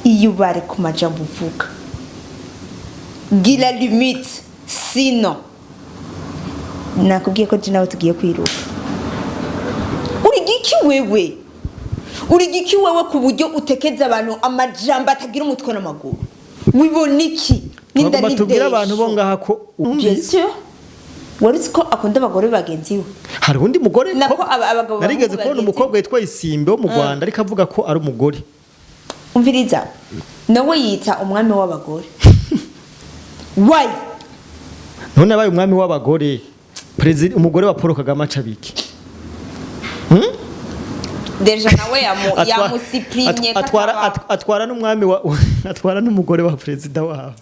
Iyo ubare ku majambo uvuga, gira limite, sino nakubwiye ko je nawe tugiye kwiruka. Uri giki wewe? Uri giki wewe ku buryo utekeza abantu amajambo atagira umutwe n'amaguru? Wibona iki n'inda? Twagomba tubwire abantu bo ngaha ko Bien sûr, wari uzi ko akunda abagore bagenzi we? Hari undi mugore Nako abagabo narigeze bahungu kubona bagenzi. umukobwa witwa Isimbe wo mu Rwanda, ariko avuga ko ari umugore. Umviriza, nawe yita umwami w'abagore wayi. None abaye umwami w'abagore, perezida umugore wa Paul Kagame aca biki? Déjà nawe yamusiprimye. Atwara n'umwami wa, atwara n'umugore wa perezida wabo.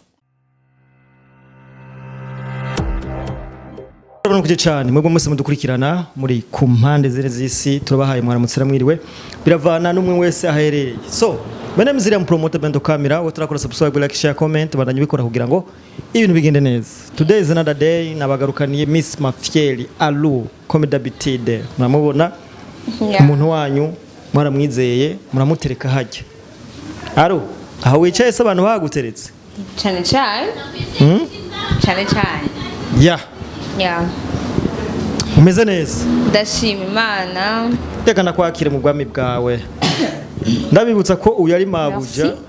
Turabona kuje cyane mwebwe mwese mudukurikirana muri ku mpande zere z'isi. Turabahaye mwaramutse, mwiriwe, biravana n'umwe wese aherereye. So my name is Iriam Promoter Bendo Camera. We turakora subscribe, like, share, comment, bandanye bikora kugira ngo ibintu bigende neza. Today is another day. Nabagarukaniye Miss Mafieli Alu, comme d'habitude muramubona. Umuntu wanyu mwaramwizeye, muramutereka hajya. Aru, aho wicaye se abantu baguteretse? Cyane cyane, cyane cyane. Yeah. Umeze neza? Ndashima Imana. Reka ndakwakire mu bwami bwawe. Ndabibutsa ko uyu ari mabuja. Merci.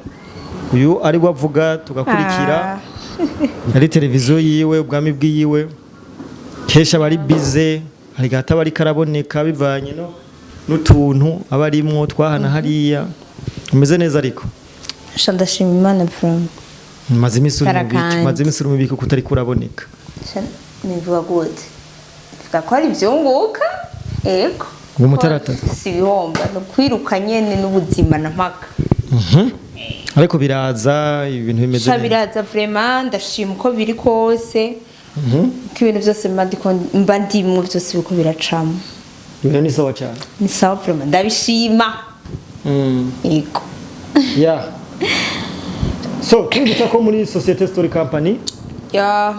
Uyu ari we avuga tugakurikira. Ari televiziyo yiwe, ubwami bwiyiwe. Kenshi aba ari bize, hari gato aba ariko araboneka bivanye no n'utuntu aba arimwo twahana hariya. Umeze neza ariko? Sha, ndashima Imana from. Maze iminsi uri mu biki? Karakandi. Maze iminsi uri mu biki ko utari kuraboneka? Sha, nivuga gute? Nivuga ko ari ibyunguka, ego. Ngo umutarata. Si ibihomba, ni ukwiruka nyene n'ubuzima na mpaka. Ariko biraza, ibintu bimeze Sha, neza. Biraza vraiment, ndashima uko biri kose, ko ibintu byose mba mba ndimwo byose biriko biracamo. Ibintu ni sawa cyane. Ni sawa vraiment, ndabishima. Yego. Yeah. So twibutsa ko muri Societe Story Company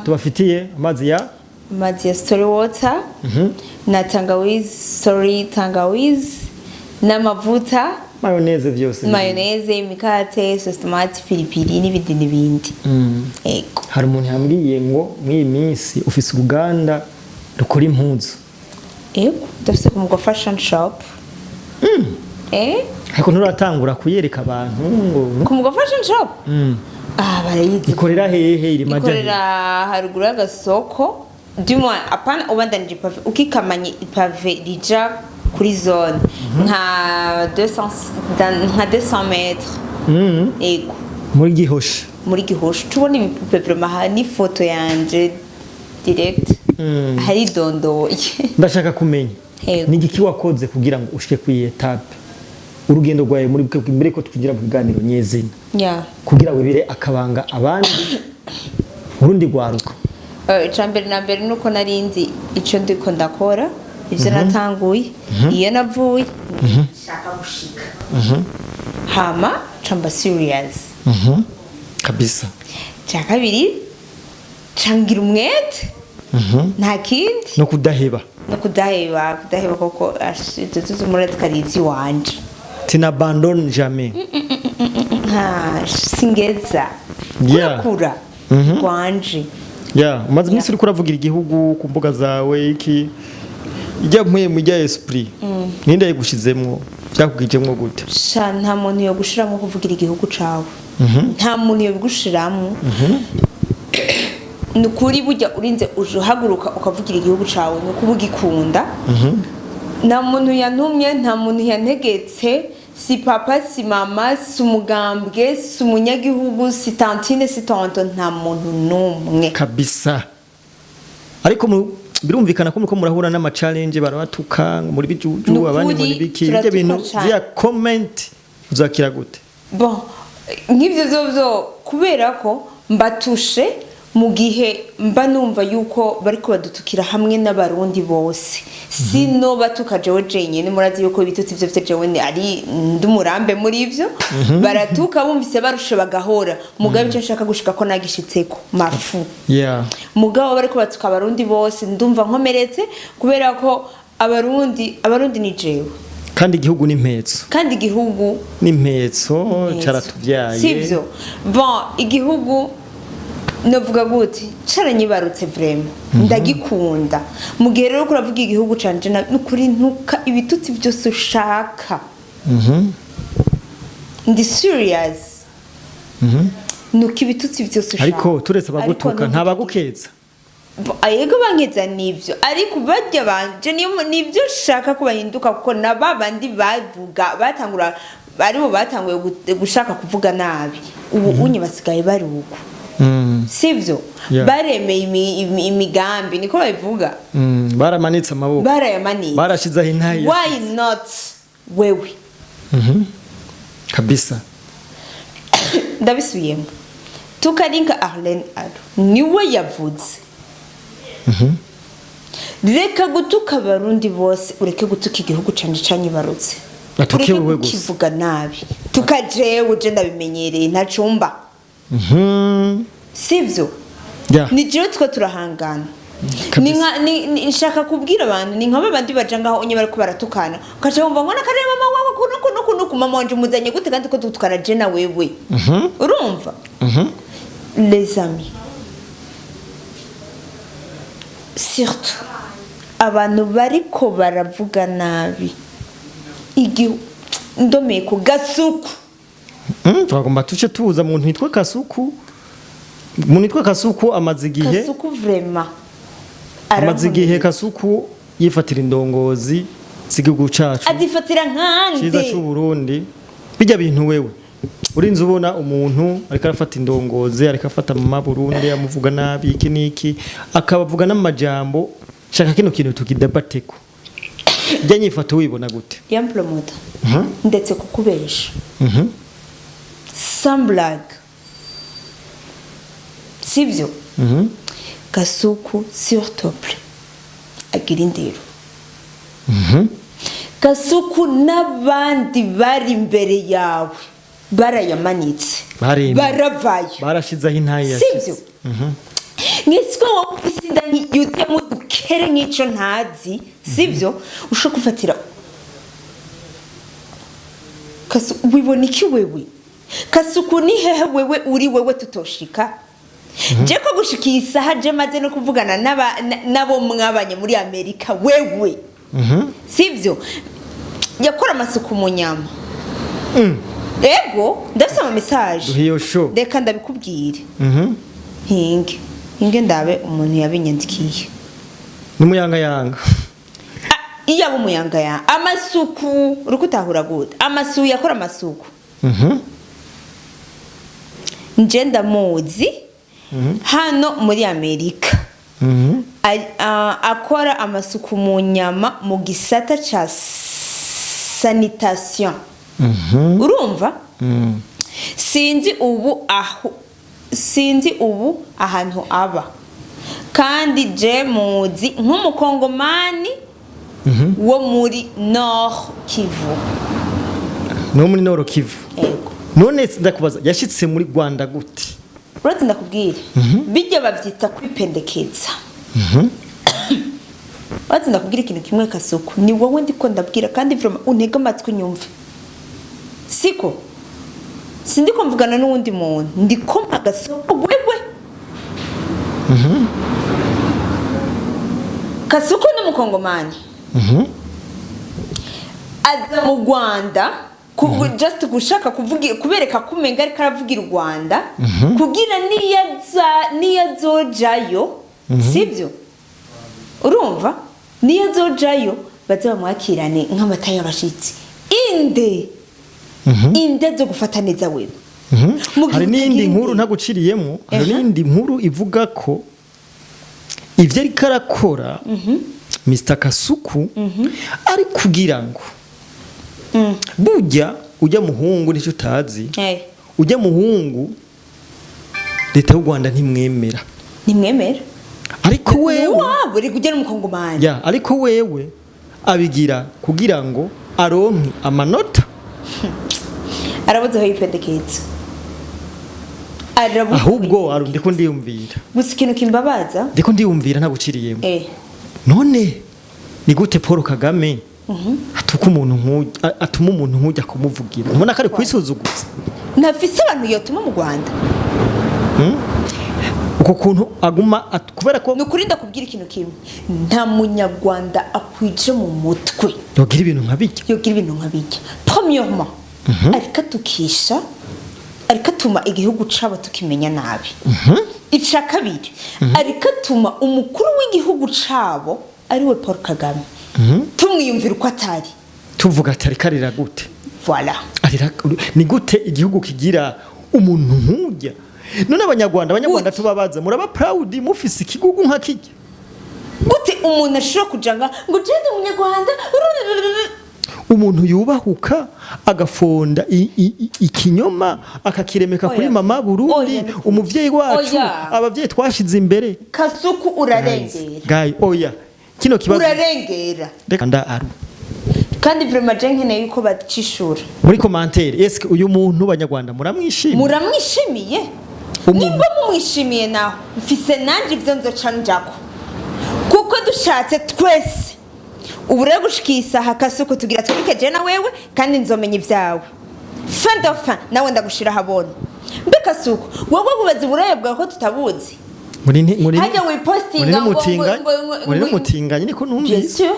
tubafitiye amazi ya Amazi ya Story Water na tangawizi, sorry, tangawizi n'amavuta. Mayonnaise, byose. Mayonnaise, imikate, sauce tomate, pilipili n'ibindi n'ibindi. Yego. Hari umuntu yambwiye ngo muri iyi minsi ufise uruganda rukora impuzu. Yego, ndafise ku Mugwa Fashion Shop. Ariko nturatangura kuyereka abantu ngo Ku Mugwa Fashion Shop, ah, barayizi. Ikorera hehe? Iri maja hehe? Ikorera haruguru y'agasoko, du moins apana, ubandanije ipave, ukikamanye ipave rija kuri zone nka 200, nka 200 mètres. Yego. Muri Gihosha? Muri Gihosha tubona ibipupe vraiment, aha n'ifoto yanje direct haridondoye. Ndashaka kumenya Yego. ni igiki wakoze kugira ngo ushike kuri iyi étape, urugendo rwawe muri mbere ko tugira mu biganiro nyezina, kugira wibire akabanga abandi, urundi rwaruka. Icya mbere na mbere nuko nari nzi icyo ndiko ndakora, ibyo natanguye, iyo navuye, nshaka gushika, hama camba serious. Kabisa. Cya kabiri, cangira umwete, nta kindi. No kudaheba. No kudaheba, kudaheba koko. Tuzi umurazikarizi wanje. Tu n'abandonnes jamais. Nta singeza kurakura rwanje. Yeah, umaze iminsi uriko uravugira igihugu ku mbuga zawe. Iki ijya mpuye mu ijya esprit, ninde yayigushizemwo? Byakugijemwo gute? Sha, nta muntu yo gushiramo kuvugira igihugu cawe, nta muntu yo bigushiramo. Ni ukuri, burya urinze uje uhaguruka ukavugira igihugu cawe ni ukuba ugikunda. Nta muntu yantumye, nta muntu yantegetse, si papa, si mama, si umugambwe, si umunyagihugu, si tantine, si tonton, nta muntu n'umwe. Kabisa. Ariko birumvikana ko muriko murahura n'ama challenge, barabatuka ngo muri bijuju, Ni abandi ukuri, muri biki, ibyo turatukwa bintu cane. vya comment uzakira gute? Bon, nk'ibyo byo kubera ko mbatushe mu gihe mba numva yuko bariko badutukira hamwe n'Abarundi bose, sino batuka jewe jenyine. Murazi yuko ibitutsi vyo vyo jewe ari ndi umurambe muri ivyo. Baratuka bumvise barushe bagahora. Mugabe icyo nshaka gushika ko nagishitseko mafu. Mugabo bariko batuka Abarundi bose, ndumva nkomeretse kubera ko Abarundi, Abarundi ni jewe. Kandi igihugu ni impetso. Kandi igihugu Ni impetso, caratuvyaye. Sivyo? Bon, igihugu novuga gute, caranyibarutse vraiment, ndagikunda. Mu gihe rero uriko uravuga igihugu canje nukuri ntuka ibitutsi byose ushaka. Ndi serious, nuka ibitutsi byose ushaka. Ariko turetse abagutuka, Ariko nta bagukeza? Yego, bankeza nivyo, ariko barya banje nivyo nshaka ko bahinduka, kuko na ba bandi bavuga batangura, aribo batanguye gushaka kuvuga nabi, ubu unye basigaye bari uko. Sivyo? Yeah. Baremeye imigambi, niko babivuga. Baramanitse amaboko. Barayamanitse. Barashizeho intahe. Why not wewe? Kabisa. Ndabisubiyemo, tukarinka Arlene Aro niwe yavuze: "Reka gutuka Abarundi bose, ureke gutuka igihugu canje canyibarutse." Atuke Ureke wewe gusa. kukivuga nabi. Tuka jewe, je ndabimenyereye, ntacumba. Sivyo? Yeah. Ni jewe, two turahangana. Kabisa. Ni nka nshaka kubwira abantu, ni nka babandi baja ngaho onye bariko baratukana, ukaca wumva ngo nakareba mama wawe kuno kuno kuno ku mama wanje umuzanye gute, kandi ko dutukana je na wewe. Urumva, les amis, surtout abantu bariko baravuga nabi igihu ndomeye ku Gasuku. Twagomba tuce tuza muntu yitwa Kasuku. Umuntu yitwa Kasuku amaze igihe Kasuku vraiment amaze igihe arankomeretse. Kasuku yifatira indongozi z'igihugu cacu Azifatira ciza nkande? c'u Burundi. Bijya bintu wewe urinze ubona umuntu ariko arafata indongozi, ariko afata mama Burundi, amuvuga nabi iki niki, akabavuga n'amajambo, shaka kino kintu tukidebateko. Bijya nyifato wibona gute? Yam promoter, ndetse kukubesha, sans blague, sivyo? Kasuku, s'il te plaît, agira indero. Kasuku n'abandi bari imbere yawe barayamanitse. Baremye. Baravayo. Barashizeho intahe. Sivyo? Nk'isiko wowe ufise inda yuzuyemo udukere nk'ico ntazi, sivyo? Ushobora gufatira wibona iki wewe? Kasuku, ni hehe wewe uri wewe tutoshika? Je ko gushika iyi saha je maze no kuvugana n'abo mwabanye muri Amerika wewe, sivyo? Yakora amasuku mu nyama. Ego, ndafise ama message. Duhe iyo show. Reka ndabikubwire. Hinge hinge, ndabe umuntu yabinyandikiye. N'umuyangayanga. Ah, iyo aba umuyanga ya amasuku, uri kutahura gute? Amasuku, yakora amasuku. Nje ndamuzi hano muri Amerika. Akora amasuku mu nyama mu gisata ca sanitation. Urumva, sinzi ubu aho, sinzi ubu ahantu aba, kandi je muzi nk'umukongomani wo muri Nord Kivu. No muri Nord Kivu? Ego. None ndakubaza, yashitse muri Rwanda gute? Uretse ndakubwira, bijya babyita kwipendekeza. Uretse ndakubwira ikintu kimwe, Kasuku, ni wowe ndiko ndabwira, kandi vraiment untege amatwi nyumve. Siko sindiko mvugana n'uwundi muntu, ndiko mpagasoko wewe. Kasuku n'umukongomani aza mu Rwanda just gushaka kuvuga, kubereka ko umenga ariko aravugira u Rwanda, kugira niyo azojayo, sibyo? Urumva, niyo azojayo baze bamwakirane nk'amata y'abashitsi. Inde inde zo gufata neza wewe? Mu gihe Hari n'iyindi utagira nkuru inde. Ntaguciriyemo, hari Aha. n'iyindi nkuru ivuga ko ivyo ariko arakora Mr Kasuku ari kugira ngo burya ujya muhungu nicyo utazi. Ujya muhungu leta y'u Rwanda ntimwemera. Ntimwemera. Ariko wewe Wabo uri kugera umukongomani. Ya, ariko wewe abigira kugira ngo aronke amanota. Arabuze aho yipendekeza, arabuze aho. Ahubwo ndiko ndiyumvira. Gusa ikintu kimbabaza Ndiko ndiyumvira ntaguciriyemo. Eh. None ni gute Paul Kagame Atuka umuntu nk'ujya, atuma umuntu nk'ujya kumuvugira, ubona ko ari kwisuzuguza. Ntafise abantu yotuma mu Rwanda. Uko kuntu aguma kubera ko Ni ukuri, ndakubwira ikintu kimwe: nta Munyarwanda akwije mu mutwe yogira ibintu nka bijya. Yogira ibintu nka bijya. Premièrement, ariko atukisha, ariko atuma igihugu cabo tukimenya nabi. Ica kabiri, ariko atuma umukuru w'igihugu cabo, ariwe Paul Kagame, tumwiyumvira uko atari. Tuvuga ati ariko arira gute? Voilà. Arira ni gute igihugu kigira umuntu nk'ujya? None abanyarwanda Gute? tubabaza, muraba proud mufise ikigugu nka kijya? Gute umuntu ashobora kuja ngo jende umunyarwanda? Umuntu yubahuka agafonda ikinyoma akakiremeka kuri Oya. mama Burundi, Oya, ni- umuvyeyi wacu, Oya. abavyeyi twashize imbere. Kasuku, urarengera. Guy, oya, kino kibazo Urarengera. Reka nda aru Kandi vraiment je nkeneye yuko bacishura muri commentaire. Eske uyu muntu, banyarwanda, muramwishimiye? Muramwishimiye? Nimba mumwishimiye, naho mfise nanje ivyo nzoca njako, kuko dushatse twese ubu rero gushika iyi saha, Kasuku, tugira twibike je na wewe, kandi nzomenya ibyawe fin de fin, nawe ndagushira ahabona. Mbe Kasuku, wowe bubaza uburaya bwawe ko tutabuzi? Muri Hajya wipostinga muri ngo- ngo- muri ngo- n'umutinganyi, niko Bien numvise. sûr.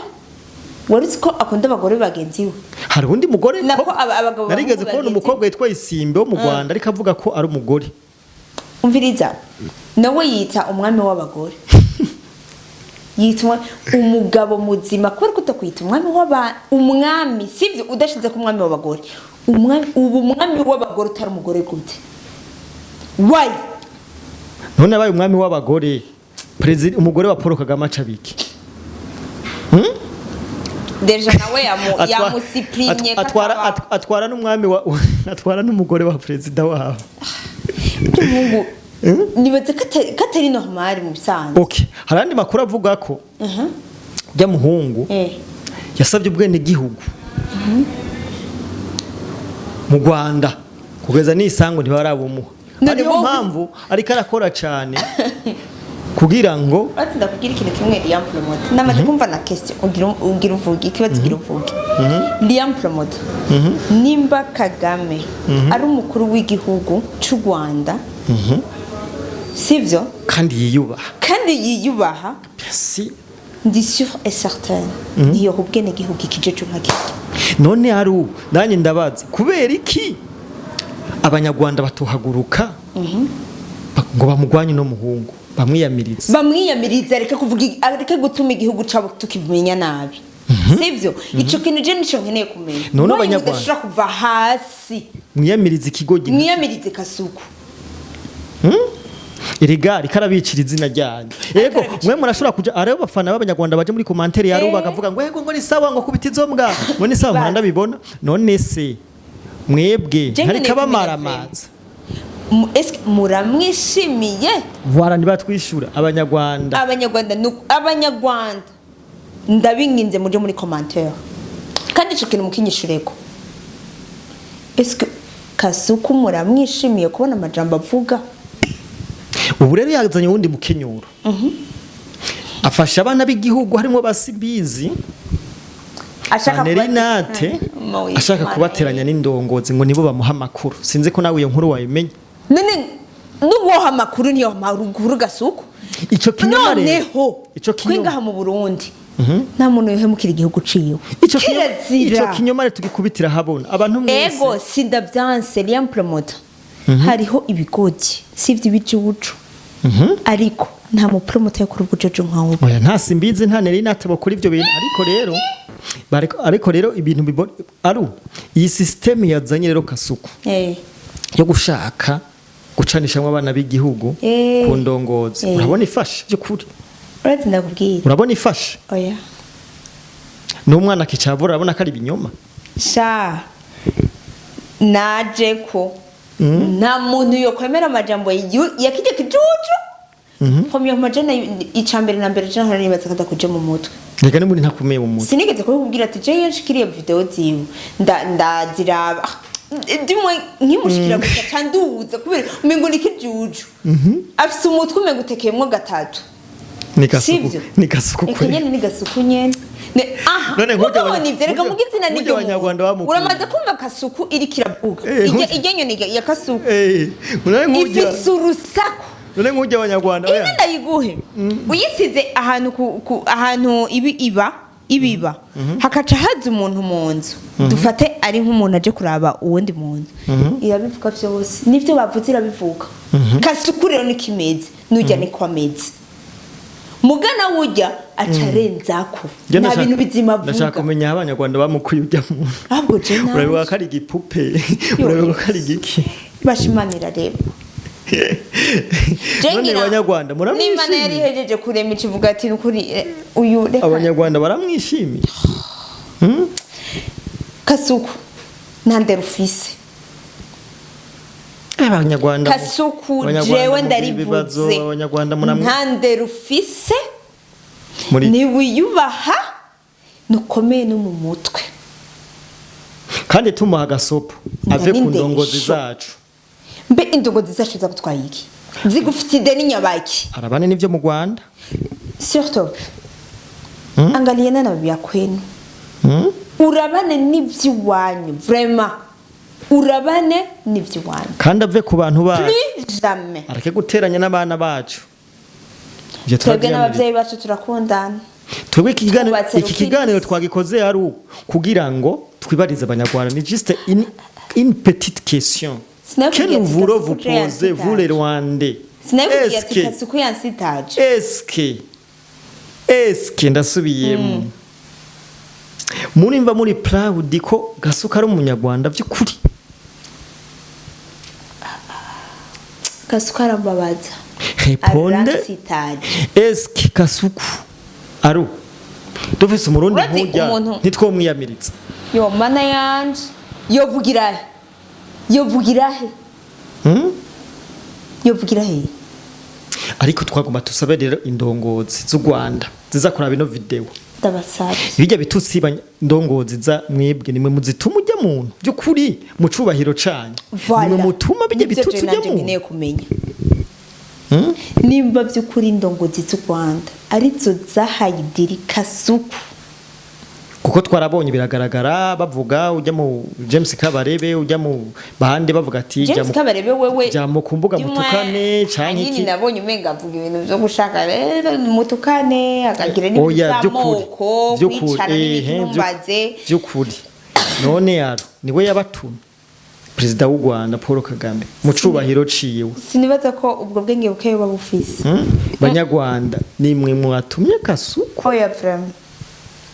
Wari uzi ko akunda abagore bagenzi we? Hari undi mugore Nako abagabo narigeze bahungu kubona bagenzi. umukobwa witwa Isimbe wo mu Rwanda, ariko avuga ko ari umugore. Umviriza, nawe yita umwami w'abagore, yita umugabo muzima. Kubera ko utakwita umwami w'aba umwami, sivyo? Udashize ku mwami w'abagore, umwami, ubu umwami w'abagore utari umugore gute? Why? None abaye umwami w'abagore, perezida, umugore wa Paul Kagame aca biki? Déjà nawe yamusiprimye. Atwara n'umwami wa, atwara n'umugore wa perezida wabo. Umuhungu nibaze ko atari normal mu bisanzwe. Okay, hari andi makuru avuga ko ujya muhungu yasabye ubwene gihugu mu Rwanda, kugeza n'isango ntibarabumuha. None Ariyo mpamvu ariko arakora cyane kugira ngo Uretse ndakubwira ikintu kimwe, Liam Promoter, namaze kumva na question ugira uvuge ikibazo, ugira uvuge. Liam Promoter, nimba Kagame ari umukuru w'igihugu cy'u Rwanda, sivyo? Kandi yiyubaha. Kandi yiyubaha. Si. Ndi sûr et certain ntiyoha ubwenegihugu ikijeju nka kirya. None hari ubu nanjye ndabaza, kubera iki abanyarwanda batuhaguruka ngo bamugwanye no muhungu, bamwiyamirize? Bamwiyamiriza, areke kuvuga, areke gutuma igihugu cabo tukimenya nabi, sivyo? Ico kintu je nico nkeneye kumenya. None Why Abanyarwanda- mudashobora kuva hasi mwiyamirize ikigo? Mwiyamirize Kasuku. Erega ariko arabicira izina ryanyu. Yego, mwe murashobora kuja aribo bafana b'abanyarwanda baje muri commentaire yari bakavuga ngo yego, ngo ni sawa, ngo kubita izo mbwa, ngo ni sawa. Bazi. Mpora ndabibona. None se mwebwe Je ntariko nkeneye kumenya. abamaramaza? Eske muramwishimiye? Voilà, ntibatwishura abanyarwanda. Abanyarwanda, abanyarwanda, ndabinginze muje muri commentaire, kandi ico kintu mukinyishureko: eske Kasuku muramwishimiye kubona amajambo avuga? Ubu rero yazanye uwundi mukenyuro, afasha abana b'igihugu harimo basibizi Ashaka Nerinate, ashaka kubateranya n'indongozi ngo nibo bamuha amakuru. Sinzi ko nawe iyo nkuru wayimenye. None nuwoha amakuru, niyo amakuru Gasuku. Ico kinyoma rero Noneho ico kinyoma twingaha mu Burundi nta muntu yohemukira igihugu ciwe. Ico kinyoma, Kirazira. ico kinyoma rero tugikubitira habona abantu mwese. Ego, sindavyanse, Liam Promoter, hariho ibigoti sivyo, ibijuju, ariko nta mupromoter yakora ubujuju nkawe. Oya, nta simbizi, nta Nerinate bakora ibyo bintu, ariko rero ariko rero ibintu aru iyi system yazanye rero Kasuku yo gushaka gucanishamwo abana b'igihugu ku ndongozi, urabona ifashe by'ukuri? Urazi, ndakubwira. Urabona ifashe? Oya. N'umwana akicavura urabona ko ari ibinyoma. Sha, naje ko nta muntu yokwemera amajambo ya kijya kijuju. Première majana, ica mbere na mbere, je nibaza ko adakuje mu mutwe. Reka n'ubundi ntakomeye mu mutwe. Sinigeze kubikubwira ati je iyo nshikiriye video ziwe ndaziraba, dimwe nkimushikira gusa ca nduza, kubera umengo ni kijuju, afise umutwe umengo utekeyemwo gatatu. Ni Kasuku. Sivyo? Ni Kasuku Eka kweli. nyene ni Gasuku nyene. Aha, None nk'urya mugabo nivyo reka muga izina nk'urya niryo Abanyarwanda muntu. bamukunda. Uramaze kumva Kasuku iriko iravuga? Irya nyoni ya Kasuku None nk'urya ifise urusaku. None nk'urya Abanyarwanda, oya. Ine ndayiguhe, uyisize ahantu ahantu ibi iba ibiba, hakaca haza umuntu mu nzu, dufate ari nk'umuntu aje kuraba uwundi mu nzu, irabivuga vyose nivyo bavuze, irabivuga. Kasuku rero niko imeze, nujya niko ameze, mugana wujya aca arenzako. Njye Nta bintu bizima ndashaka avuga. kumenya aho Abanyarwanda bamukuye ujya muntu. Ahubwo je nanje Urabibuka ko ari igipupe? Yo, Urabibuka ko ari igiki? Bashimanira rero. None Abanyarwanda N'Imana yari muramwishimiye? ihejeje kurema ikivuga ati nukuri uyu reka. Abanyarwanda baramwishimiye? Kasuku nta ndero ufise. Abanyarwanda Kasuku, Abanyarwanda jewe mugira ibibazo, ndarivuze, Abanyarwanda muramwe nta ndero ufise, muri ntiwiyubaha, ntukomeye no mu mutwe. Kandi tumuha agasopo Inda ave ku n'indesho. ndongozi zacu. Mbe indongozi zacu zagutwaye iki? Zigufite ideni nyabaki? Arabane n'ivyo mu Rwanda. Surtout angaliana na vya kwenu. Urabane n'ivy'iwanyu, vraiment, urabane n'ivy'iwanyu. Kandi ave ku bantu bacu. Plus jamais. Areke guteranya n'abana bacu. Ivyo Twebwe turavyiyamiriza. n'abavyeyi bacu turakundana. Twebwe iki kiganiro Twubatse iki rukirisu. kiganiro twagikoze ari uku kugira ngo twibarize Abanyarwanda. Ni juste une petite question Sinakubwiye que nous ati voulons vous Kasuku je poser, vous les Rwandais. Sinabikubwiye ati Est-ce que Kasuku yansitaje? Est-ce que ndasubiyemo, murimva muri proud ko Gasuku ari Umunyarwanda by'ukuri? Kasuku arambabaza. Répondez. Aransitaje. Est-ce que Kasuku ari dufise Umurundi Urazi nk'urya ntitwomwiyamiriza? Yo mana yanje, yovugira he? Yovugira he? Hmm? Yovugira he? Ariko twagomba tusabe rero indongozi z'u Rwanda ziza kuraba ino video. Ndabasabye. Bijya bitutsi ndongozi za mwebwe, nimwe muzituma ujya muntu by'ukuri mu cubahiro canyu. Voilà. Nimwe mutuma bijya Nivyo bitutsi je ujya nanje muntu. nkeneye kumenya nimba by'ukuri indongozi z'u Rwanda arizo zahaye idiri Kasuku. Kuko twarabonye biragaragara, bavuga ujya mu James Kabarebe, ujya mu bahande, bavuga ati jya James Kabarebe wewe jya mu ku mbuga mutukane canke ahanini iki. Nabonye umenga avuga ibintu byo gushaka rero mutukane, akagira n'ibintu Oya, by'ukuri by'amoko, by'ukuri kwicara n'ibintu ntumbaze. By'ukuri none yaro niwe yabatumye, perezida w'u Rwanda Paul Kagame mu cubahiro ciwe? Sinibaza ko ubwo bwenge bukeyo buba bufise. Banyarwanda, nimwe mwatumye Kasuku? Oya, vraiment,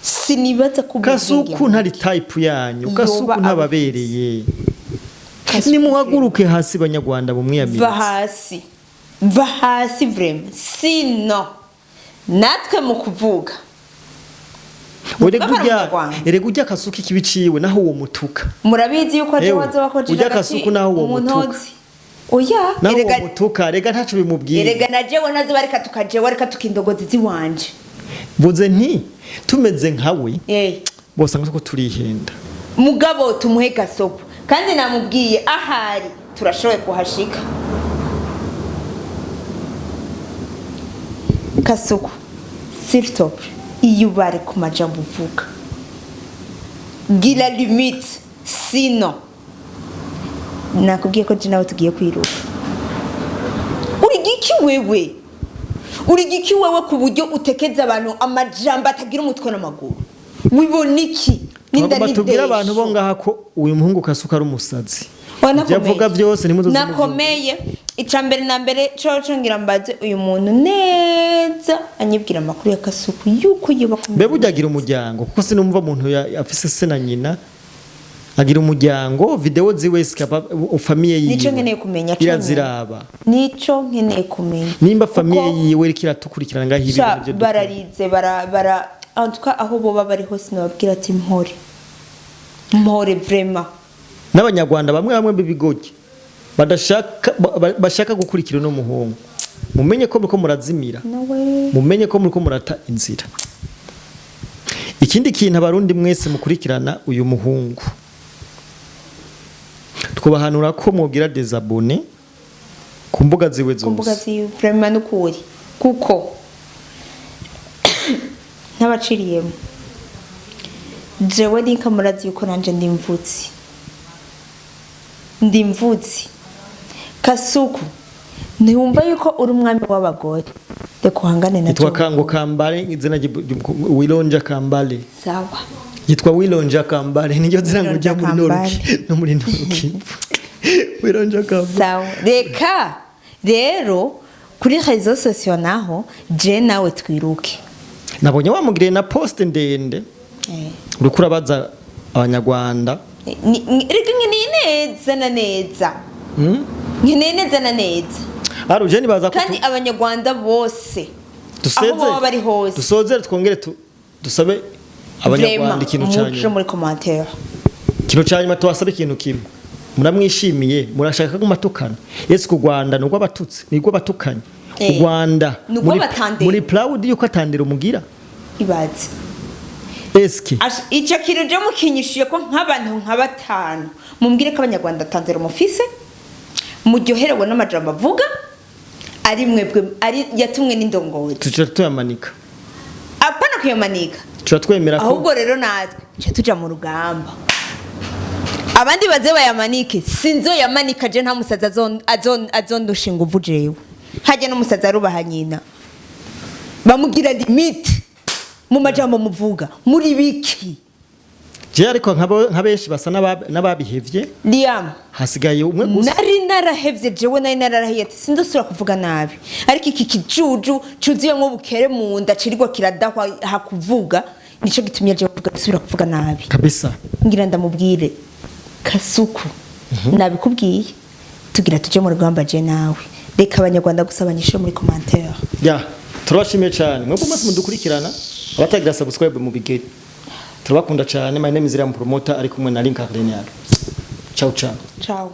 sinibaza ko ubwo Kasuku bwenge ntari type yanyu. Yoba Kasuku ntababereye. Kasuku Nimuhaguruke hasi, Banyarwanda, va bumwiyamirize. hasi, va hasi vraiment, sino natwe mu kuvuga Erega Kuvuga urya Abanyarwanda. erega urya Kasuku ikibi ciwe naho uwo mutuka. Murabizi yuko aje Ewe, waza wakojeje urya agati Kasuku naho uwo mutuka. umuntozi. Oya. Naho uwo Erega mutuka, rega ntaco bimubwiye. Erega na jewe nazo bareka tukajewe, reka tukindogozi ziwanje. Mvuze nti tumeze nkawe bose ngo turihenda. Mugabo tumuhe gasopo, kandi namubwiye ahari turashoboye kuhashika. Kasuku, s'il te plaît, iyo ubare ku majambo uvuga, gira limite, sino nakubwiye ko je nawe tugiye kwiruka. Uri giki wewe? Uri giki wewe ku buryo utekeza abantu amajambo atagira umutwe n'amaguru? Wibona iki? N'inda Twagomba tubwire abantu bo n'indesho. ngaha ko uyu muhungu Kasuku ari umusazi. Oya, Ibyo avuga byose ntimuzoze mubyumva. Nakomeye. Ica mbere na mbere coco ngira mbaze uyu muntu neza, anyibwira amakuru ya Kasuku yuko yoba Mbe burya agira umuryango? Kuko sinumva umuntu afise se na nyina, agira umuryango, video ziwe zikaba famille yiwe Nico nkeneye kumenya conyene. iraziraba. Nico nkeneye kumenya. Nimba famille Kuko yiwe iriko iratukurikirana ngaho ibi sha, bintu byo dukora. Bararize bara en tout cas aho boba bari hose nababwira ati mpore, mpore vraiment. N'Abanyarwanda bamwe bamwe b'ibigogi badashaka bashaka gukurikira uno muhungu, mumenye ko muriko murazimira. Nawe. Mumenye ko muriko murata inzira. Ikindi kintu, Abarundi mwese mukurikirana uyu muhungu, twubahanura ko mwogira désabonner ku mbuga ziwe Ku mbuga zose. ziwe vraiment, n'ukuri, kuko Ntabaciriyemo, jewe Linka, murazi yuko nanje ndi mvutsi, ndi mvutsi. Kasuku, ntiwumva yuko uri umwami w'abagore? Reka uhangane na Yitwa jewe. Kango Kambale, izina Wilonja Kambale. Sawa. Yitwa Wilonja Kambale, niryo zina ngo ujya muri Wilonja Noruki no muri Noruki, Wilonja Kambale. Sawa, reka rero kuri réseaux sociaux naho je nawe twiruke. Nabonye wamugiriye na post ndende, uriko urabaza Abanyarwanda. Reka, nkeneye neza na neza, nkeneye neza na neza. Ari uje nibaza ko Kandi Abanyarwanda bose, duseze aho baba bari hose, dusozere, twongere dusabe Abanyarwanda ikintu muce cya muri commentaire. Ikintu cya nyuma, tubasaba ikintu kimwe: muramwishimiye? Murashaka ko matukana? Yesu, ku Rwanda ni urw'Abatutsi, ni urw'abatukanye u Rwanda. Ni urw'abatandera. Muri proud yuko atandira umugira? Ibaze. Eske Ico kintu je mukinyishuye ko nk'abantu nka batanu, mumbwire ko Abanyarwanda tanzera mufise, muryoherewe n'amajambo avuga, ari mwebwe ari yatumwe n'indongozi. Tuca tuyamanika. Apana kuyamanika. Tuca twemera ko Ahubwo rero natwe tuca tuja mu rugamba, abandi baze bayamanike, sinzoyamanika je. Nta musazi azondusha inguvu jewe. Hajya n'umusazi arubaha nyina, bamugira limite mu majambo muvuga muri biki. Je ariko nka benshi basa n'ababihevye. Liam. Hasigaye umwe gusa. Nari narahevye jewe, nari nararahiye ati sindosubira kuvuga nabi, ariko iki kijuju cuzuyemwo bukere mu nda cirirwa kiradahwa hakuvuga, nico gitumye jewe kuvuga gusubira kuvuga nabi. Kabisa. Ngira ndamubwire Kasuku, nabikubwiye, tugira tuje mu rugamba je nawe. Reka Abanyarwanda gusa banyishure muri commentaire. Ya, turabashimiye cyane mwebwe mwese mudukurikirana. Abatagira subscribe mu bigeri, turabakunda cyane. My name is Ram Promoter, ari kumwe na Link Cardenal. Ciao ciao. Ciao.